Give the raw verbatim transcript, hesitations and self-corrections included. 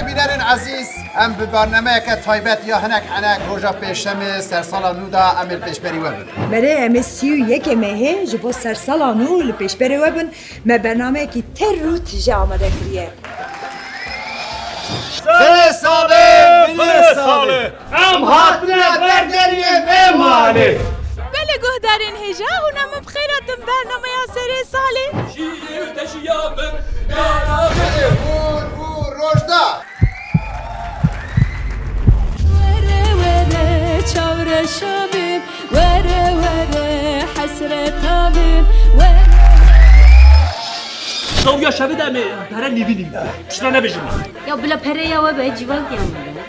Bînerên ezîz, em bi barnameyeke taybet ya hinek henek roja Pêşemê sersala nû de em ê li pêşberî we bin. Berê em ê sî û yekê mehê ji bo sersala nû li pêşberê we bin. Me bernameyekî ter û tije amade kiriye. Serê salê, bilê salê. Em hatine ber deriyê vê malê. Belê guhdarên hêja, hûn em bi xêr hatin bernameya Serê Salê. Şîr te şiya bin, yara bin. Hûr, hûr, rojda. Were were çawreşa bin, were were hesreta bin, were were. Şawiya şevê de em ê pere nîvî nîvî. Tişta nebêjin. Ya bila pere ya we be, civak ya we be.